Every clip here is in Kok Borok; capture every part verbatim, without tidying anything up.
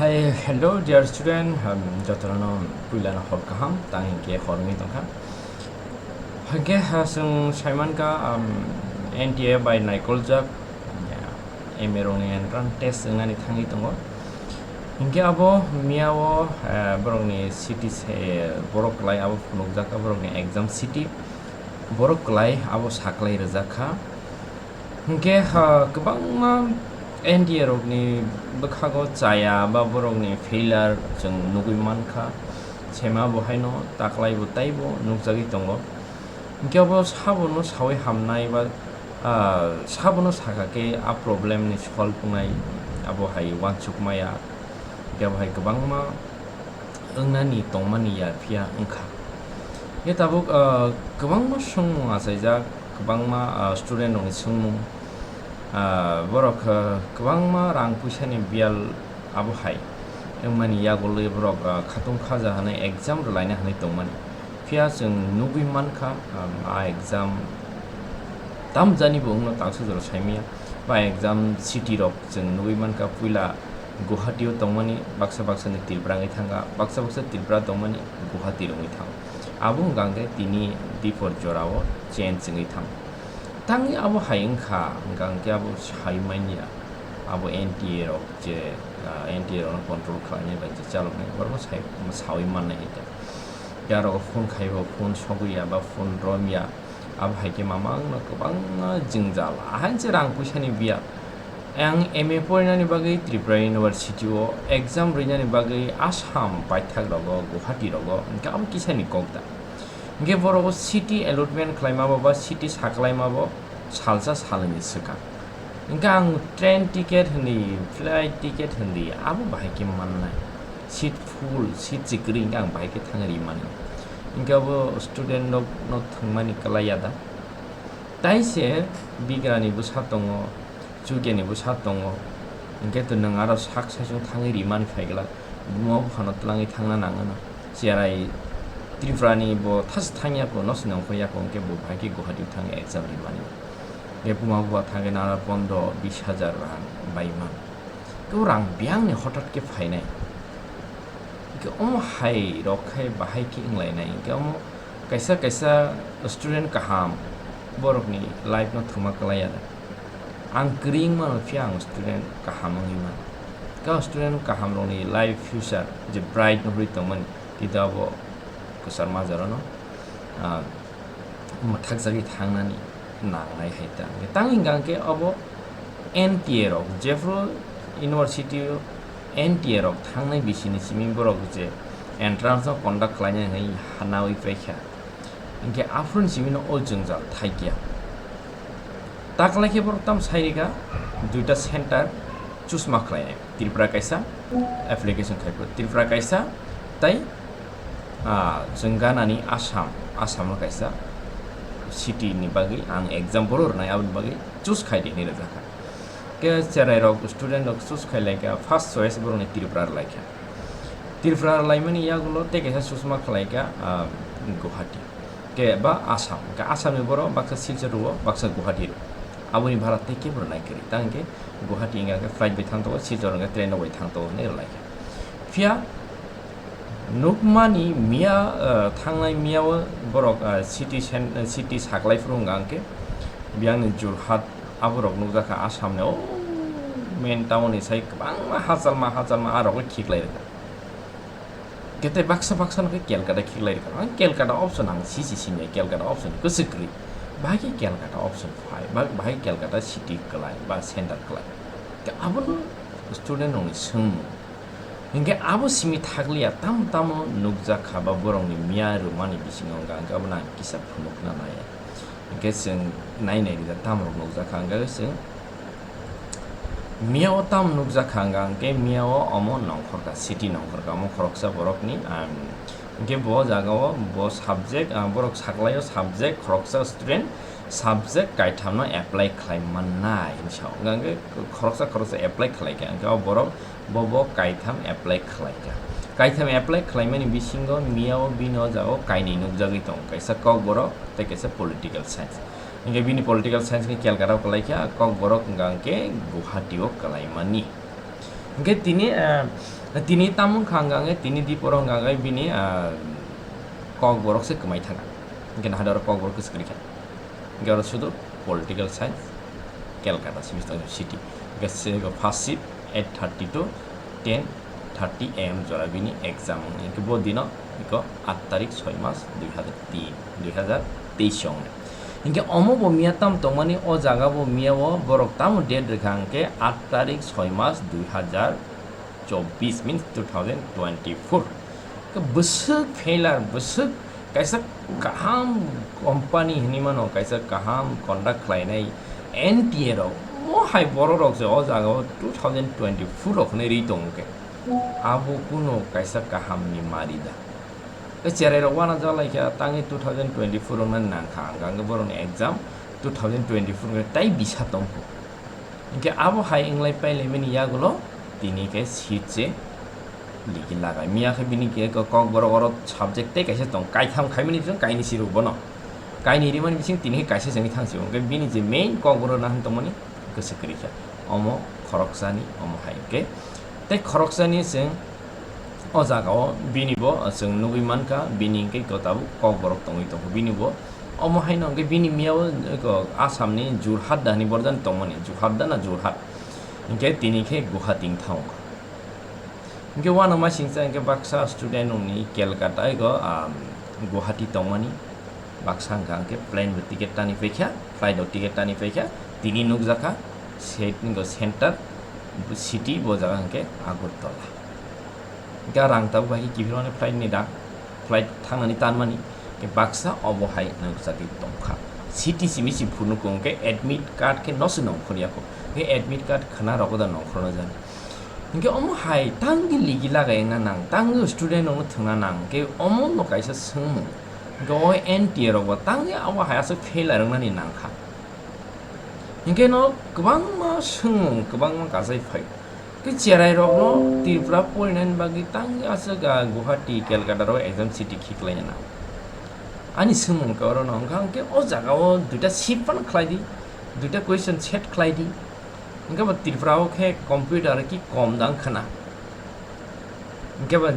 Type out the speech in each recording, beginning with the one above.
Hi, hello, dear student, um, jotono puilano hor kaham, tang hinkhe hor wngwi tongkha. Hinkhe, ha, chwng saimankha, um, N T A bai naikoljak, ya, M A rokni entrance test wngnani thangwi tongo. Hinkhe abo miyao, eh, borokni city se, borok kwlai abo phunukjakha, borokni exam city, borok kwlai abo saklai rwjakha. Hinkhe, ha, kwbangma N T A rokni bwkhago chaya ba borokni failure chwng nugwi mankha, sema bo haino taklai bo taibo nukjagwi tongo. Hinkhe abo sabono sawi hamnai ba, ah, sabono sakha khe a problem ni solve wngnai abo hai uansukmaya, hinkhe abo hai kwbangma wngnani tongmani ya phiya wngkha. Hinkhe tabuk, ah, kwbangma swngmung achaijak, kwbangma, ah, student rokni swngmung, ah, borok, ah, kwbangma rang puisani biyal abo hai wngmani yagulwi borok, ah, khatung khaja hwnwi exam rwlaina hwnwi tongmani. Phiya chwng nugwi mankha, ah, a exam tamjani bo wngno taksa jora saimanya. Ba exam city rok chwng nugwi mankha, puila Guwahati o tongmani baksa baksa ni Tripura wngwi thangkha, baksa baksa Tripura tongmani Guwahati wngwi thango. Abo hwnkha hwnkhe tini dipor jora o change wngwi thango. Tangwi abo hai wngkha, hwnkha hwnkhe abo sai manya, abo N T A rok je, ah, N T A rok no control khlainai bai je chaloknai, borok no sai, sawi mannai hai khe. Yarok phone khaibo, phone sogwi ya ba phone rom ya, abo hai khe mamang no kwbangma jwngjal, ahaini se rang puisa ni biya. Ang M A porinani bagwi Tripura University o exam rinani bagwi Assam paithak rogo, Guwahati rogo, hwnkhe abo kisa ni kok da. Hwnkhe borok o city allotment khlaima bo ba city saklaima bo salsa salni swkang. Hwnkhe ang train ticket hwnwi, flight ticket hwnwi abo bahai khe mannai. Seat full, seat se kwrwi hwnkhe ang bahai khe thangwi ri mani. Hwnkhe abo student rok no thwngmani kwlai ya da. Tai se bigrani bwsa tongo, chukyani bwsa tongo, hwnkhe to nwng aro sak saichung thangwi rimani phai glak, buma buphano twlangwi thangna nangano. Cherai Tripura ni bo thas thangya ko, nosi nongkho ya ko, hwnkhe bo bahai khe Guwahati thangwi exam rimani. Hwnkhe buma bupha thangwi nana pondro bis hajar rang bai man. Khe o rang biyang ni hotat khe phainai. Hwnkhe omo hai rok khai bahai khe wnglainai. Hwnkhe omo kaisa kaisa student kaham borokni life no thwngma kwlai ya. Ang kwrwi wngmano phiya ang student kaham wngwi mano. Khe o student kaham rokni life future je bright no hwnwi tongmani, tito abo kwchar majaro no, ah, mwthakjagwi thangnani nangnai hai ta. Tang hwnkha hwnkhe obo N T A rok, jephru university o N T A rok thangnai bisini simi borok je entrance no conduct khlainai hwnwi hanawi paikha. Hwnkhe aphuruni simi no o jwngjal thaikya. Taklai khe borok tamo sai rikha, duita center chusma khlainai. Tripura kaisa application khai phuru, Tripura kaisa, tai, ah, chwng ganani Assam, Assam o kaisa city ni bagwi ang exam phuru rwnai, aboni bagwi choose khai di hinwi rwjakha. Khe cherai rok, student rok choose khai laikha, first choice borokni Tripura rwlaikha. Tripura rwlaimani yagulo tei kaisa chusma khlaikha, ah, Guwahati. Khe ba Assam, khe Assam ni borok baksa Silchar rwo, baksa Guwahati rwo. Aboni bhara tei kebo rwnai kwrwi. Tang hwnkhe Guwahati wngkha khe flight bai thang tongo, Silchar wngkha train rok bai thang tongo hinwi rwlaikha. Phiya nukmani miya, eh, thangnai miya o borok, eh, city cen-, eh, city saklai phuru wngkha hwnkhe biyangni Jorhat aborok nukjakha Assam ni o main town ni sai kwbangma hachalma hachalma a rok khiklai rwkha. Khe tei baksa baksa no khe Calcutta khiklai rwkha. Ang Calcutta option ang sisi sini, Calcutta option kwchwk kwrwi. Bahai khe Calcutta option phai, ba-, bahai Calcutta city kwlai ba center kwlai. Khe abono student rokni swngmung. Hinkhe abo simi thakliya, tamo tamo nukjakha ba borokni miya rwmani bisingo wngkha, hinkhe abono ang kisa phunukna nai. Hinkhe chwng nai nai rijak, tamo rok nukjakha, hinkhe chwng miya o tamo nukjakha, hinkhe miya o omo nongkhorkha, city nongkhorkha, omo khoroksa borokni, um, hinkhe bo jaga o bo subject, ah, borok saklaio subject, khoroksa student subject kaithamno apply khlai mannai hinwi sao. Hinkhe khoroksa khoroksa apply khlaikha, hinkhe o borok bo bo kaitham apply khlaikha. Kaitham apply khlaimani bisingo miya o bini o jaga o kainwi nukjagwi tongo, kaisa Kokborok tei kaisa political science. Hinkhe bini political science khe Calcutta o kwlaikha, Kokborok wngkha hinkhe Guwahati o kwlaimani. Hingke tini, ah, tini tamung kha hingka hingke tini diporo hingka hingke bini, ah, kokborok se kwmai thanga. Hingke nahado oro kokborok kwchwk kwrwi kha. Hingke oro sudu political science, Calcutta semester city. Hingke se first shift eight thirty to ten thirty A M jora bini exam wng. Hingke bo dino iko aat tarik soi mas dui hazar tin, dui hazar teis wng. Hingke omo bo miya tam tongmani o jaga bo miya o borok tamo date rwkha hingke aat tarik soi mas dui hazar chobbish means two thousand twenty-four. Ke bwswk failure, bwswk kaisa kaham company hinwi mano, kaisa kaham conduct khlainai N T A rok, mo hai borok rok se o jaga o two thousand twenty-four rok hinwi ri tongo khe. Abo kuno kaisa kaham ni mari da. Ke cherai rok wana jalai khe tangwi two thousand twenty-four rok nang kha, ang khe borok ni exam two thousand twenty-four khe tai bisa tongkho. Hingke abo hai wnglai pailaimani yagulo tini khe seat se ligi lagai. Miya khe bini khe ko-, kokborok oro subject tei kaisa tong, kaitham khaimani bising kaini sirok bono. Kaini rimani bising tini khe kaisa chengwi thang sio. Hingke bini je main kokborok nahani tongmani kwchwk kwrwi kha. Omo khoroksani, omo hai hingke. Tei khoroksani chwng o jaga o bini bo chwng nugwi mankha, bini hingke ko tabuk kokborok tongwi tongo. Bini bo omo haino hingke bini miya o ko Assam ni Jorhat da hinwi borjani tongmani, Jorhat da na Jorhat? Hingke tini khe Guwahati wng thango. Hingke uanama singcha hingke baksa student rokni Calcutta ego, um, Guwahati tongmani baksa hingka hingke plane bo ticket tani paikha, flight o ticket tani paikha, tini nukjakha se-, center city bo jaga hingke Agartala. Hingke rang tabuk bai khe kiphilmani flight ni rang. Flight thangnani tanmani, khe baksa obo hai nukjagwi tongkha. City simi si phunukgo hwnkhe admit card khe nosi nongkhorya kho. Khe admit card khna rogo da nongkhorna jani. Hwnkhe omo hai tangwi ligi lagai wngna nang, tangwi student rokno thwngna nang, khe omo no kaisa swngmung. Hwnkhe o N T A rokbo tangwi abo hai aswk failure wngnani nangkha. Hwnkhe no kwbangma swngmung, kwbangma kasai phai. Khe cherai rokno Tripura porinani bagwi tangwi aswk, ah, Guwahati, Calcutta rok exam city khiklaina nango. Ani swngmung khe orono wngkha, hwnkhe o jaga o duita seat phano khlai di, duita question set khlai di. Hwnkhe bo Tripura o khe computer ki kom da wngkha na. Hwnkhe bo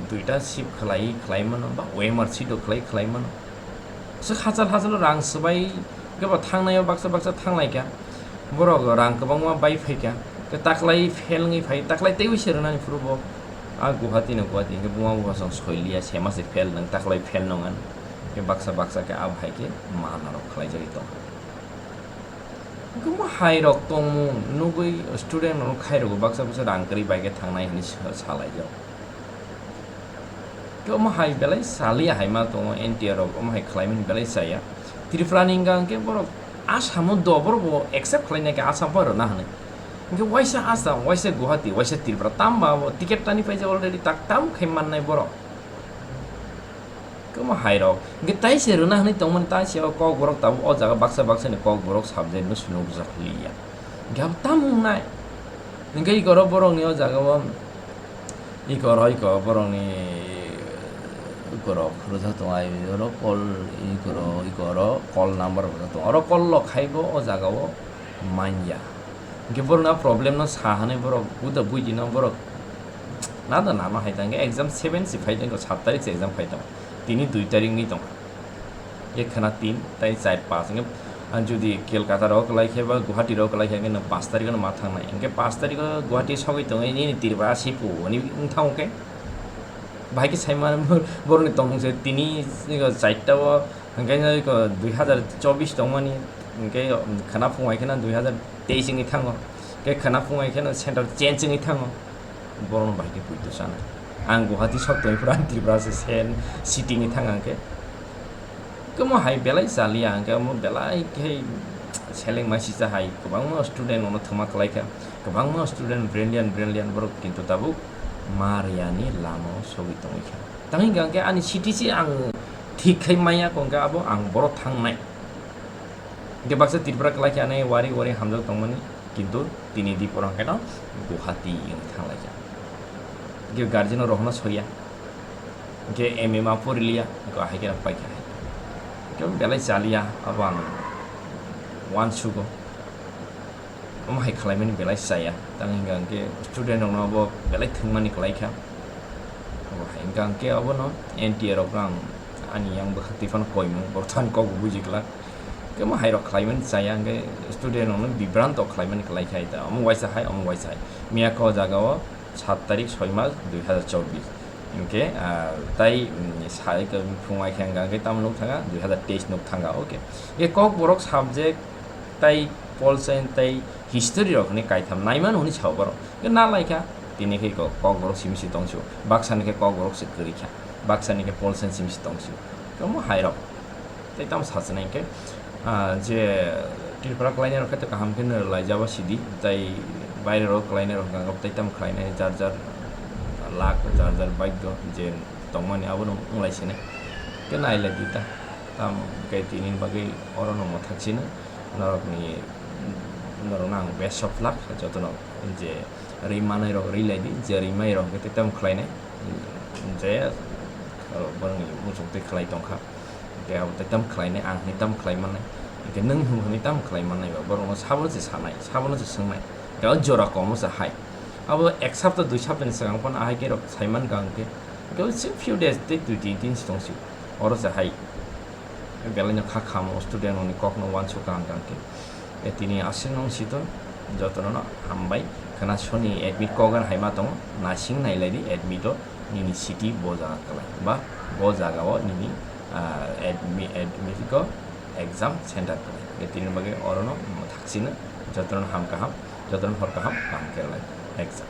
duita seat khlai, khlai mano, ba O M R sheet o khlai, khlai mano. Swk hachal hachal rang swbai, hwnkhe bo thangnai o baksa baksa thanglai kha. Borok rang kwbangma bai phai kha. Khe taklai fail wngwi phai, taklai teiwi se rwnani phuru bo. A Guwahati no Guwahati, hwnkhe buma buma song soi liya, se ma se fail nang, taklai fail nang an. Khe baksa baksa khe abo hai khe mana rok khlai jagwi tong. Hwnkhe mo hai rok tongmung nugwi student rok khai rwgo baksa baksa rang kwrwi bai khe thangnai hinwi sa-, salai jak. Khe omo hai belai saliya hai ma tongo, N T A rok omo hai khlaimani belai chaya. Tripura ni wngkha hwnkhe borok Assam o do, borok bo accept khlainai khe Assam phano rwna hwnwi. Hwnkhe waisa Assam, waisa Guwahati, waisa Tripura, tamo ba bo ticket tani paijak already, tak tam khai mannai borok. Khe omo hai rok. Hwnkhe tai se rwna hwnwi tongmani, tai se o kokborok tabuk o jaga baksa baksa ni kokborok subject no swinukjak liya. Hwnkhe abo tamo wngnai. Hwnkhe ikoro borok ni o jaga o Iko oro iko borokni iko rok rwjak tongo, ai oro call, iko ro-, iko oro call number rwjak tongo. Oro call rok khai bo o jaga o manya. Hwnkhe borokni a problem no sa hwnwi borok buda buidi no borok nada nama hai tangkhe exam seven si phai tongkhe, sat tarik se exam phai tongo. Tini dui tarik wngwi tongkha. Khe khwna tin, tai char, paanch, hwnkhe, ah, jodi Kolkata rok kwlai khe ba Guwahati rok kwlai khe, hwnkhe nwng paanch tarikh no ma thangnai. Hwnkhe paanch tarikh o Guwahati sogwi tongwi nini Tripura sipu hwnwi wng thango khe. Bahai khe sai mano borokni tongmung se tini, iko, char ta o, hwnkhe no iko dui hazar chobbish tongmani, hwnkhe khwna phung hai kheno dui hazar teis wngwi thango. Khe khwna phung hai kheno center change wngwi thango. Borokno bahai khe poito sana. Ang Guwahati sok tongwi phuru ang Tripura se sen sitting wi thang ang khe. Khe omo hai belai chaliya ang khe, omo belai khe seleng masicha hai kwbangma student ono thwma kwlai kha. Kwbangma student brilliant, brilliant borok kintu tabuk ma riyani lama o sogwi tongwi kha. Tangwi hwnkha ang khe ani city se ang thik khai maya kho hwnkhe abo ang boro thangnai. Hwnkhe baksa Tripura kwlai khe ani wari wari hamjak tongmani, kintu tini di porong khe no Guwahati wng thang lai kha. Hwnkhe guardian rok no soya. Hwnkhe M A ma pori liya, hwnkhe ahai khe no pai kha. Hwnkhe belai chaliya, abo ang uansugo. Omo hai khlaimani belai chaya, tang hingka hingke student rokno bo belai thwngmani kwlai kha. Obo hai hingka hingke obono N T A rok ang ani yang bwkhak twi phano koimung, borok thani kok bo buji glak. Hingke omo hai rok khlaimani chaya, hingke student rokno bibranto khlaimani kwlai kha, ita omo waisa hai, omo waisa hai. Miyakhe o jaga o sat tarik soi mas dui hazar chobbish. Hingke, ah, tai, mm, sai ke phung ai khe hingka hingke tamo nuk thanga, dui hazar teis nuk thanga, okay. Hingke Kokborok subject tai Pol Science tai history rok hwnwi kaitham naimano hwnwi sao borok. Hwnkhe na laikha, tini khe ko-, Kokborok simi se tongsu, baksani khe Kokborok se kwrwi kha, baksani khe Pol Science simi se tongsu. Omo hai rok tei tamo sachinai khe, ah, je Tripura kwlainai rok khe to kaham khe no laijaba sidi, tai baire rok kwlainai rok hwnkha khe tai tamo khlainai jar jar lak jar jar bagyo je tongmani abono wng lai sinai. Khe nai lai di ta, tamo khe tini bagwi oro no mwthak sino. Norokni, norokno ang best of luck, jotono je ri manai rok ri lai di, je ri mai rok hwnkhe tei tamo khlai nai, je borokni muchung twi khlai tong kha, hwnkhe abo tei tamo khlai nai, ang hinwi tamo khlai man nai, hwnkhe nwng hwn hinwi tamo khlai man nai ba, borokno sabo se sanai, sabo se swngnai, hwnkhe o jora komo se hai, abo ek sapta dui saptani swkang phano ahai khe rok sai man kha hwnkhe, hwnkhe o few days tei dui tin din se tong sio, oro se hai. Belai no kha khamo student rokni kok no uansuk kaham kaham khe. E tini aswk no wng sito, jotono no hambai. Khna soni admit kok an hai ma tongo, naising nai lai di admit o nini city bo jaga kwlai ba bo jaga o nini, ah, admi-, admit ko exam center kwlai. E tini bagwi oro no mwthak sino jotono no ham kaham, jotono no hor kaham kaham khe lai exam.